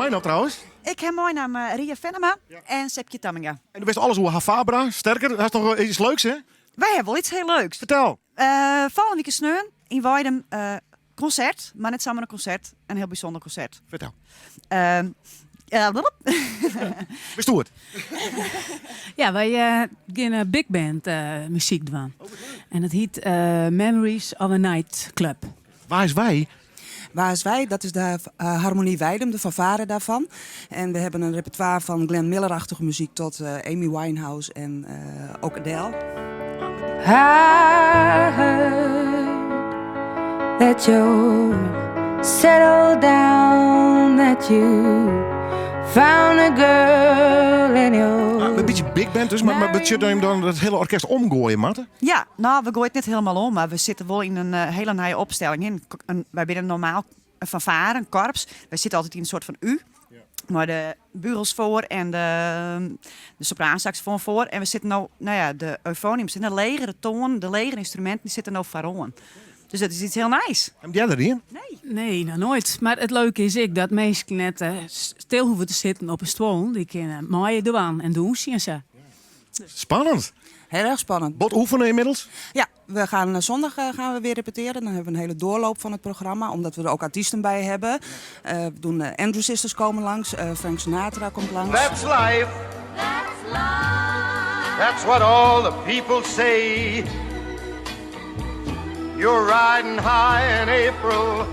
meinaam trouwens? Ik ha meinaam Ria Fennema en Sepkje Tamminga. En do witst alles oer HaFaBra, sterker, hast noch iets leuks hè? Wy hawwe wol iets hiel leuks. Fertel. Folgjende wike sneon yn Weidum konsert, mar net samar in konsert, in hiel bysûnder konsert. Fertel. Witsto it? Ja, wy geane big band muzyk dwaan. En it hjit Memories of a Nightclub. Wa is wy? Wa is wy? Dat is de Harmonie Weidum, de fanfare daarvan. En we hebben een repertoire van Glenn Miller-achtige muziek tot Amy Winehouse en ook Adele. I heard that you settled down, that you found a girl in your. Ah, in bytsje big band dus, mar betsjut dat jim dan it hiele orkest omgoaie moatte? Ja, no, we goaie it net hielendal om, mar we sitte wol yn in hiele nije opstelling. Wy binne normaal in fanfare, in korps. Wy sitte altyd yn in soart fan U. Mei de bugels foar en de sopraansaksofoan foar. En we sitte no, no ja, de eufoniums, de legere toanen, de legere ynstruminten, dy sitte no foaroan. Dus dat is iets hiel nijs. Ha jim it earder dien? Nee. Nee, noch noait. Mar it leuke is ek dat minsken net stil hoege te sitten op 'e stuollen. Dy kinne meidwaan en dûnsje en sa. Spannend. Heel erg spannend. Bot oefene ynmiddels? Ja, we gaan eh, zondag gaan we weer repeteren. Dan hebben we een hele doorloop van het programma, omdat we er ook artiesten bij hebben. We doen Andrew Sisters komen langs, Frank Sinatra komt langs. That's life. That's life. That's what all the people say. You're riding high in April,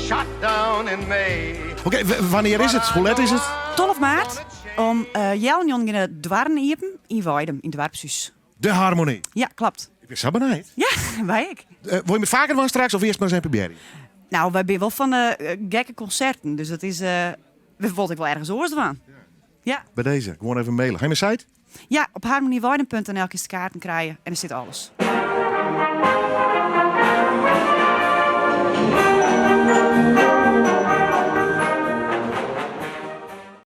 shot down in May. Oké, wannear is it? Hoe let is it? 12 maart om healwei njoggenen gean de doarren iepen yn Weidum, yn doarpshûs. De Harmonie? Ja, kloppet. Ik bin sa benijd. Ja, wy ek. Wolle jim it faker dwaan straks of earst mar ris even probearje? Nou, wy binne wol fan de gekke konserten, dus dat is, we wolle ek wol ergens oars dwaan. Ja. By dizze, gewoan even maile. Ha jim in site? Ja, op harmonieweidum.nl kinst de kaarten krije en der sit alles.